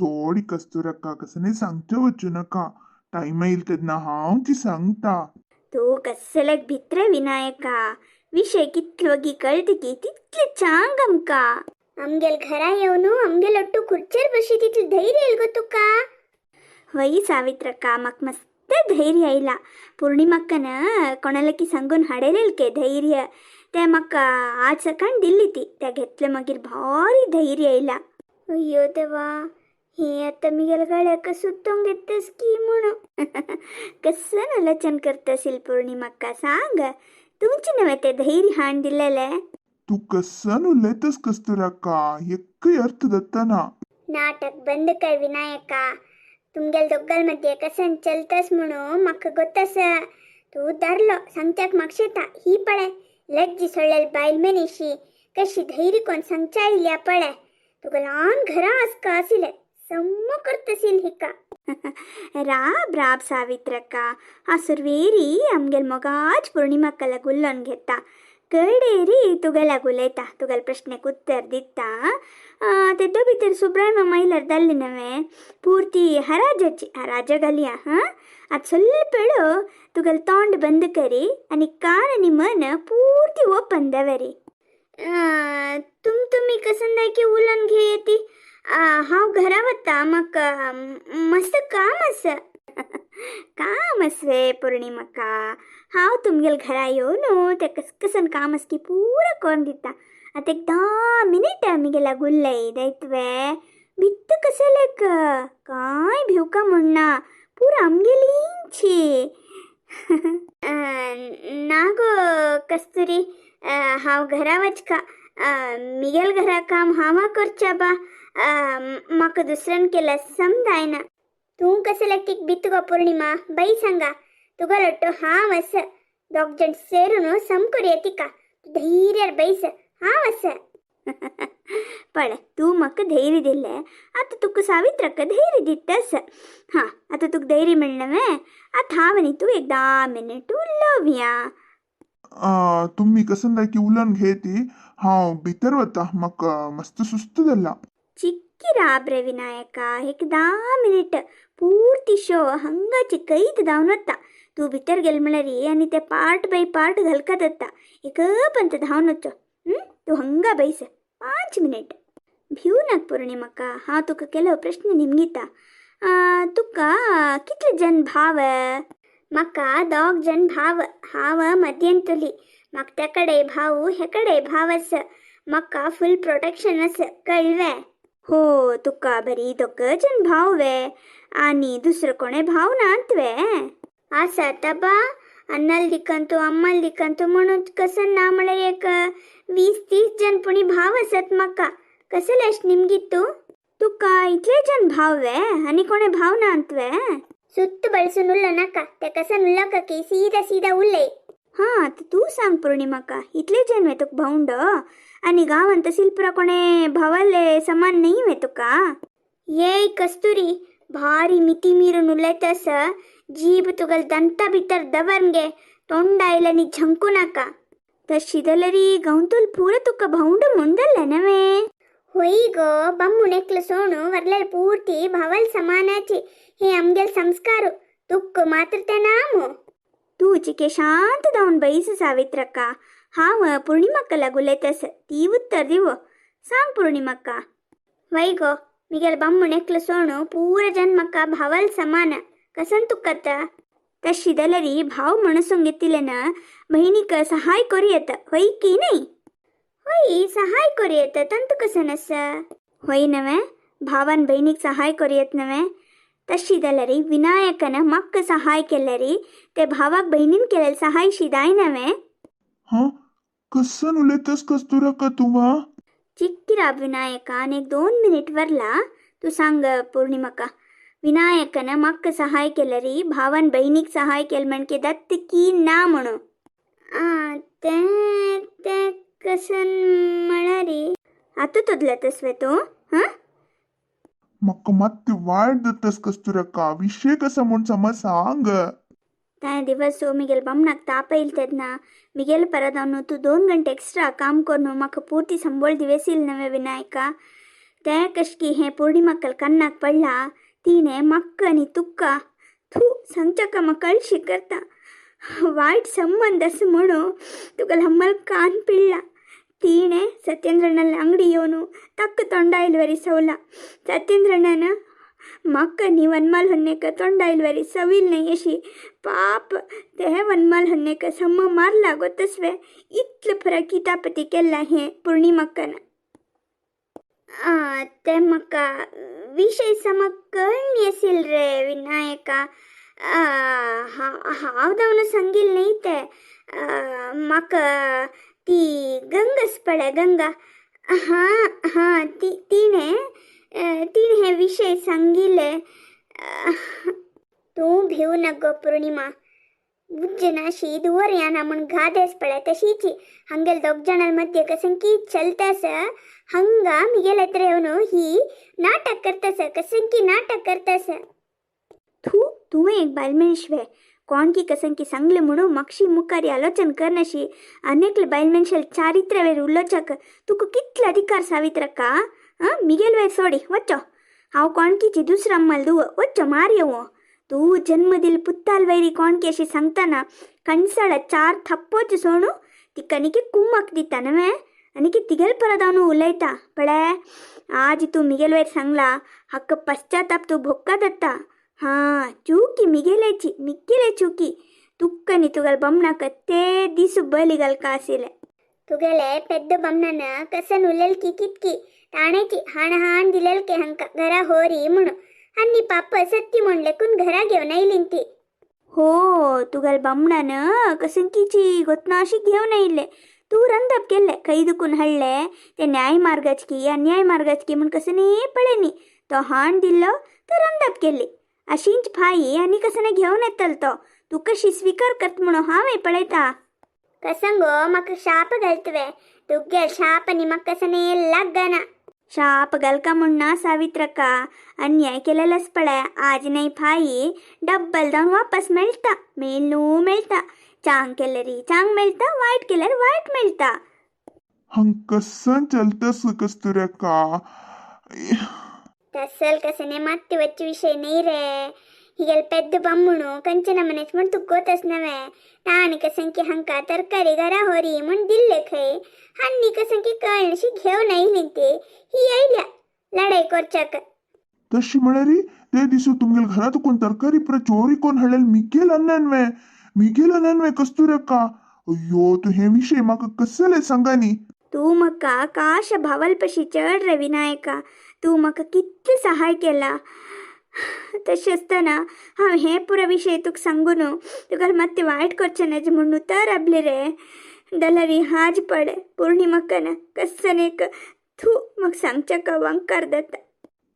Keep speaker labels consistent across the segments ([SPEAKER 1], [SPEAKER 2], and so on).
[SPEAKER 1] सोड कस्तुरक्का, कसं सांगचे वचू नका. टायम येईल तेन्ना हांव ती सांगता.
[SPEAKER 2] तूं कसल्याक भित्र विनायका, विशय कितलो वगी कळत की तितले चांग आमकां. आमगेल घरा येवन आमगेल ಒಟ್ಟು खुर्चेर बशी तितले धैर्य येईल गो तुका. वय सावित्रक्का, म्हाका मस्त धैर्य आयला. पूर्णिमक्कन कोणालकी सांगून हाडलेल के धैर्य, ते म्हाका आज सकाळ दिल्ली ती, त्या घेतले मागीर भारी धैर्य आयला. अय्यो देवा, हे आता मिगेल गळ्याक सुतोंग घेतस की म्हणून कसं आलोचन करतसील पूर्णिमक्का, सांग तुमचे नव्हे ते धैर्य हाण दिलेले.
[SPEAKER 1] तू कसन उलयतस कस्तुरक्का, एक्कय अर्थ दत्तना.
[SPEAKER 2] नाटक बंद कर विनायका, तुमगेल दोग्गल मध्ये कसन चलतस म्हणून म्हाका गोत्तस. तूं धरलो सांगच्याक मागशेता. ही पळे लज्जी सोडलेली बायल मनीशी कशी धैर्य कोण सांगच्या आयल्या पळे. तुका ल्हान घरा आसका आशिल्लें सम्म करतसील हिका. राब राब सावित्रक्का, हा सुरवेरी आमगेल मोगाच पूर्णिमक्कला गुल्लोन घेता, कडेरी तुगेल्याक उलयता, तुगेल प्रश्नेक उत्तर दिता. तेदो भितर सुब्राय मामा येयल्यार जाल्ली नव्हे पूर्ती हराजाची हराजा घालया. हां, आतां ಸ್ವಲ್ಪ वेळ तुगेल तोंड बंद करी आनी कान आनी मन पूर्ती ओपन दवरी. तुम तुमी कसंदाय की उलोवन घेयती, हांव घरा वता, म्हाका मस्त काम आसा. काम आसवे पूर्णिमक्का? हांव तुमगेल घरा येवन तें कसकसन काम आसा की पुरो करून दिता. आतां एक 10 मिनीट मिगेल्या गुल्लय दायतवे. भित्त कसलेक, कांय भिवका म्हण्णा, पुरो आमगेलींची. ना गो कस्तुरी, हांव घरा वचका, मिगेल घरा काम हांव करच्या बा, म्हाका दुसऱ्यान केल्यार समजायना. तूं कसल्याक तीक भित गो पूर्णिमा बाई, सांगा तुगो लट्टो हांव आसा, दोग जण सेरून सम करुया तिका. तूं धैर्यार बैस, हांव आसा. पळय, तूं म्हाका धैर्य दिलें, आतां तुका सावित्रक्का धैर्य दितस. हां, आतां तुका धैर्य मेळ्ळें वे? आतां हांव आनी तूं एक 10 मिनीट उलोवया.
[SPEAKER 1] तुम्ही कसंदाय की उलोवन घेती, हांव भितर वता, म्हाका मस्त सुस्त जाला.
[SPEAKER 2] चिक्की राब रे विनायका, एक 10 मिनीट. पूर्ती शो हंगा चिकयत धांवन वता. तूं भितर गेल म्हळ्यार आनी ते पार्ट बाय पार्ट घालका जाता, एक पंत धांवन वचो. तूं हंगा बैस 5 मिनीट. भिवू नाका पूर्णिमक्का, हांव तुका केलो प्रश्न निमगिता. तुका कितले जन भाव? म्हाका दोग जण भाव, हांव मध्यंतुली. म्हाका त्या कडे भाऊ हे कडे भाव आसा, म्हाका फूल प्रोटेक्शन आसा, कळवे? हो, तुका बरी दोग जण भाव वे, आनी दुसरो कोणे भाव नात वे? आसात बा, अन्नल दिकंतू अम्मल दिकंतू म्हणून कसं ना म्हळ्यार एक 20-30 जण पुणी भाव आसात म्हाका. कसले अशें निमगीत तूं? तुका इतले जण भाव वे, आनी कोणे भाव नात वे? सुत्त बळसून उरलो नाका, ते कसन उरलो की सीधा सीधा उलय. हां, आतां तूं सांग पूर्णिमक्का, इतले जण वे तुका भावंड, आनी गांवांत शिल्परा कोणे भावाले समान नाही वे तुका? येय कस्तुरी, भारी मिती मीरून उलयतस. जीब तुगल ದಂತ भितर दवर गे, तोंड आयला नी झंकू नाका. तशी जाल्यार गांवतूल पुरो तुका भावंड म्हणदले नवे? होय गो, बम्मुण सोणू वर्लेल पूर्ತಿ भावल समानाची, हे आमगेल संस्कार, तुक्क मात्र ते नामू. तूं चिके शांत जावन बैस सावित्रक्का, हांव पूर्णिमक्का उलयतस, ती उत्तर दिवो. सांग पूर्णिमक्का. वय गो, मिगेल बम्मुण एकलो सोणू पूरा जन म्हाका भावल समान. कसन तुकत? तशी जाल्यार भाव म्हणसूंक घेतिल्ल्यान बहिणीक सहाय करूं येता, होय की नाही? होय, सहाय करूं येता, तंतू कसन आसा? होय नवे, भावान बहिणीक सहाय करूं येत नवे? तशी जाल्यार विनायकान म्हाका सहाय केल्यार ते भावाक बहिणीन केलेले सहाय शिदाय नवे?
[SPEAKER 1] हां, कसन उलयतस कस्तुरक्का तूं?
[SPEAKER 2] चिक्की राब विनायका, आनी एक 2 मिनीट वरला. तूं सांग पूर्णिमक्का, विनायकन म्हाका सहाय केल्यार भावान बहिणीक सहाय केल म्हणके दत्त की ना म्हणून? तें तें कसन म्हळ्यार आतां तुदले तसवे तूं? हां.
[SPEAKER 1] म्हाका मात्त वायट जातस कस्तुरक्का, विशय कसा म्हूण समज सांग.
[SPEAKER 2] त्या दिवस मिगेल बमणाक ताप येईल तेन्ना मिगेल परत तूं 2 घंटे एक्स्ट्रा काम करून म्हाका पूर्ती संबोळ दिवेसील नवे विनायका? ते कशकी हें पौर्णिमाकल कन्नाक पडला तिणें म्हाका आनी तुका थू सांगच्याका म्हाका कळशी करता. वायट संबंद आसा म्हणून तुका हम्मल कान पिडला. तिणें सत्येंद्रनाले अंगडी येवन तक्क तोंडायल वरी सवला. सत्येंद्रनान म्हाका न्ही वनमाल होन्नेक तोंडायल वरी सवील न्हय अशी पाप ते वनमाल होन्नेक सम्म मारला गो तसवे इतले फरक कितापती केल्ला हें पौर्णिमाक्कान. ते म्हाका विशय समक कळनी आशिल रे विनायका. हांव जावन सांगील न्ही ते. म्हाका ती गंगाच पळय गंगा. हां हां, ती तिणें तिणें हे विशय सांगिल्ले. तूं भिवू नाका पौर्णिमा. उज्जनाशी दुवर म्हूण गादेस पळय तशीच हांगेल दोग जाणां मध्य कसं की चलतास हंगा मिगेल हत्र येवन ही नाटक करतास कसं की नाटक करतास. थू तुवें एक बायल मनीस वे कोण की कसं की सांगले म्हणून मागशी मुखारी आलोचन करनाशी अनेकले बायल मनशाल चारित्र्य वेर उलोवच्याक तुका कितले अधिकार सावित्रक्का. आं मिगेल वेर सोडी वच्चो. हांव कोणकीची दुसरा अम्माल दुव वच्चो मार येवो. तूं जन्म दिल पुत्ताल वैरी कोणकी अशी सांगतना कणसाळ चार थप्पोच सोणू तिका निकी कुम्मक दिता नवे आनी तिगेल परत हांव उलयता पळय. आज तूं मिगेल वयर सांगला हाका पश्चाताप तूं भोक्का जाता. हां चुकी मिगेलेची मिगेले चुकी. तुक्का न्ही तुगेले बमणाक ते दीस बली घालका आशिल्ले. तुगेले पेद्द बमणान कसन उलयल की कितकी ताणेची हाण हाण दिलेल के हांका घरा होरी म्हणून आनी पाप सत्य म्हणलेकून घरा घेवन आयलीं ती. हो तुगेले बमणान कसंकीची गोतना अशी घेवन आयिल्ले. तूं रंदप केल्ले खंय दुखून हाडले ते न्याय मार्गाच की अन्याय मार्गाच की म्हूण कसं पळय न्ही. तो हाण दिल्लो तो रंदप केल्ली अशींच फाई आनी कसं घेवन येतलो तो. तूं कशी स्विकार करत म्हणून हांवें पळयता. कसं गो म्हाका शाप घालतवे तुगेल शाप आनी म्हाका कसं लागना. शाप घालका म्हूण ना सावित्रक्का. अन्याय केलेलंच पळय आज न्हय फाई डब्बल जावन वापस मेळटा. मेल न्हू मेळटा. चांग केल्यार चांग मेळटा वायट केल्यार वायट मेळटा.
[SPEAKER 1] हंग कसं चलतस कस्तुरक्का.
[SPEAKER 2] तसल कसने मात्ती वच्चे विषय न्ही रे. हिगेल पेद्द बम्मुणू कंचन मनेस म्हूण तुका गोतस नवे ताणी कसं की हांका तरकारी घरा होरी म्हूण दिल्ले खंय हांनी कसं की कळणशी घेवन आयली ती ही आयल्या लढाई करच्याक.
[SPEAKER 1] तशी म्हळ्यार ते दिसू तुमगेल घरात कोण तरकारी पुरा चोरी कोण हाडलेल मिगेल अन्नवे मिगेल अन्नवे कस्तुरक्का. अय्यो तूं हे विशय म्हाका कसले सांगानी.
[SPEAKER 2] तूं म्हाका काश भावलपशी चड रे विनायका. तूं म्हाका कितलें सहाय केला. तशें आसतना हांव हें पुरो विशय तुका सांगून तुका मात्तें वायट करचें नज म्हूण उतर राबलें रे. जाल्यार हाज पळय पौर्णिमाक्कान कस्सन एक थू म्हाका सांगच्याक वंकार जाता.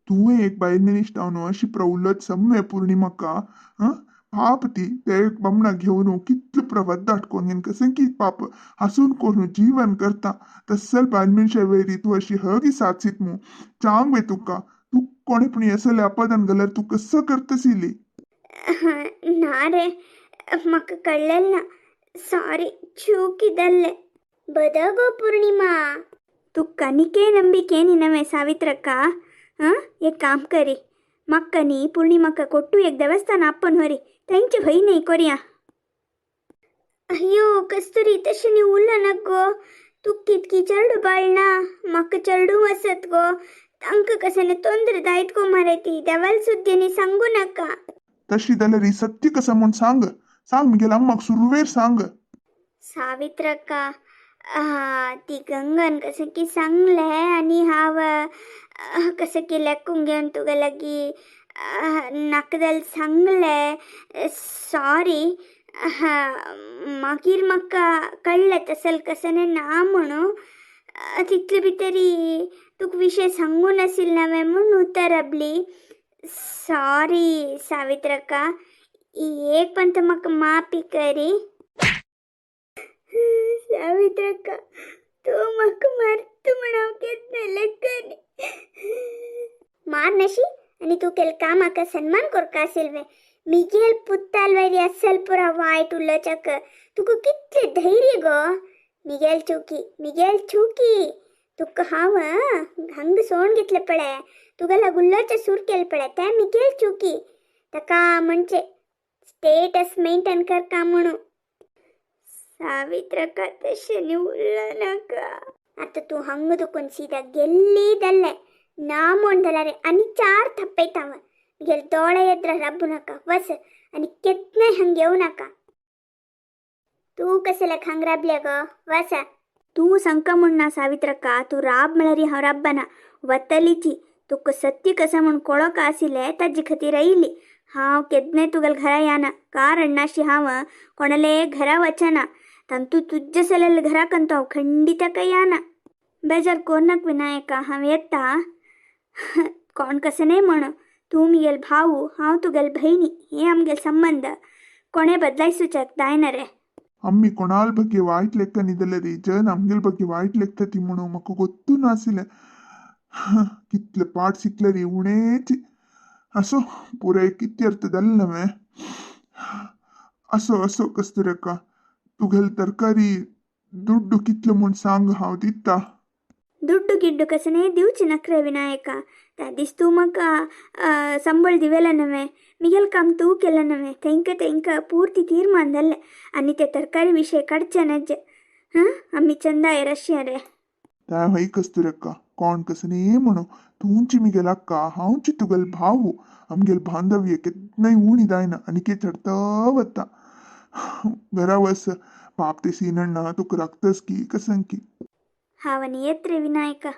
[SPEAKER 1] तुवें एक बायल मनीस जावन अशी प्रौलत सम्मे पौर्णिमाक्का. आं पाप ती ते एक बमणाक घेवन कितले प्रवाद दाटकोन घेवन कसं की पाप हासून करून जीवन करता. तसल बायल मनशा वयरी तूं अशी हगी साचीत मू चांग वे तुका. तूं कोणे पण असले अपदान घाल्यार तूं कसं करतसिली.
[SPEAKER 2] ना रे म्हाका कळ्ळें ना. सॉरी चूकी जाल्लें. बद गो पौर्णिमा. तुका निके ನಂಬಿಕೆ ನಿನ್ನವೆ सावित्रक्का. हां एक काम करी म्हाका न्ही पौर्णिमाक्का कोट्टू एक देवस्थान आपोवन व्हरी थंयचे खंय न्ही कोरया. अय्यो कस्तुरी तशें न्ही उलोवं नाका गो. तुका कितकी चेडूं बाळ ना म्हाका चेडूं आसत गो. तांकां कशें तोंद्र जायत गो मरे ती देवाल सुद्दां न्ही सांगू नाका.
[SPEAKER 1] तशी जाल्यार सत्य कसं म्हूण सांग. सांग मिगेल अम्माक सुरवेर सांग.
[SPEAKER 2] सावित्रक्का ती गंगान कसं की सांगलें आनी हांव कसं की लेकूंक घेवन तुगे लागीं नाका जाल्यार सांगलें. सॉरी. मागीर म्हाका कळ्ळें तसल कसं ना म्हणून. तितले भितरी तुका विशय सांगू नाशिल्लें हांवें म्हूण उतर राबली. सॉरी सावित्रक्का. एक पण तर म्हाका माफी करी. सावित्रक्का तूं म्हाका मारता म्हूण हांव केन्ना लेखनी. मार नशी आनी तूं केल्ले कामाक सन्मान करका आशिल्लें. मिगेल पुत्ताल वयरी असल पुरा वायट उलोवच्याक तुका कितलें धैर्य गो. मिगेल चुकी मिगेल चुकी. तुका हांव हंग सोण घेतले पळे, तुगेला गुल्लोचे सूर केले पळे, ते मिगेल चुकी. ताका म्हणजे स्टेटस मेंटेन करका म्हणू. ಸಾವಿತ್ರಕ್ಕ तशें उरलो नाका. आतां तूं हंग दुखून सीधा गेल्ली दल्ले ना म्हूण जाल्यार आनी चार थप्पयता हांव. मिगेले दोळे येद्र रब्बू नाका, वस आनी केन्नाय हंग येवं नाका. तूं कसले हंग राबले गो, वस. तूं संक म्हूण ना सावित्रक्का, तूं राब म्हळ्यार हांव राब्बना वतलीची. तुका सत्य कसा म्हूण कळोक आशिल्लें ताजे खातीर आयली. हांव केन्नाय तुगेले घरा येना, कारण नाशी हांव कोणाले घरा वचना. तांतू तुज्जे सलेले घराक हांव खंडित येना. बेजार कोरनाक विनायका, हांव येता. कोण कशें न्हय म्हण, तूं मिगेल भाऊ, हांव तुगेल भयणी, हे आमगेल संबंध कोणें बदलायसूच्याक जायना रे.
[SPEAKER 1] ಅಮ್ಮಿ ಕೊಣಾಲ್ ಬಗ್ಗೆ ವಾಯ್ಟ್ ಲೆಕ್ಕನಿದಲ್ಲರಿ ಜನ್ ಅಮ್ಗೆಲ್ ಬಗ್ಗೆ ವಾಯ್ಟ್ ಲೆಕ್ಕತಿ म्हणू म्हाका ಗೊत्तू नाशिल्लें. कितले पाठ शिकले उणेच. असो पुराय कितें अर्थ जालें नवें. असो असो कस्तुरक्का, तुगेले तरकारी ದುಡ್ಡು ಕಿತ್ಲು म्हूण सांग, हांव दिता.
[SPEAKER 2] ದುಡ್ಡು ಗಿಡ್ಡು ಕಸನೇ दिवचे नखरे विनायका. त्या दीस तूं म्हाका संबळ दिवेला नवें, मिगेल काम तूं केलें नवें, तेंका तेंका पूर्ती तीर्मान जालें. आनी ते तरकारी विशय काडचे नज्जे. हां, आमी चंदाय रशिया रे.
[SPEAKER 1] त्या हय कस्तुरक्का, कोण कसने म्हणू, तूंची मिगेल अक्का, हांवची तुगेल भाऊ, आमगेल बांधव्य केन्नाय उणी जायना आनीके चडता वता. घरा वस, पाप ते सीनण्णा तुका राखतस की कसंकी.
[SPEAKER 2] हांव आनी येत रे विनायका,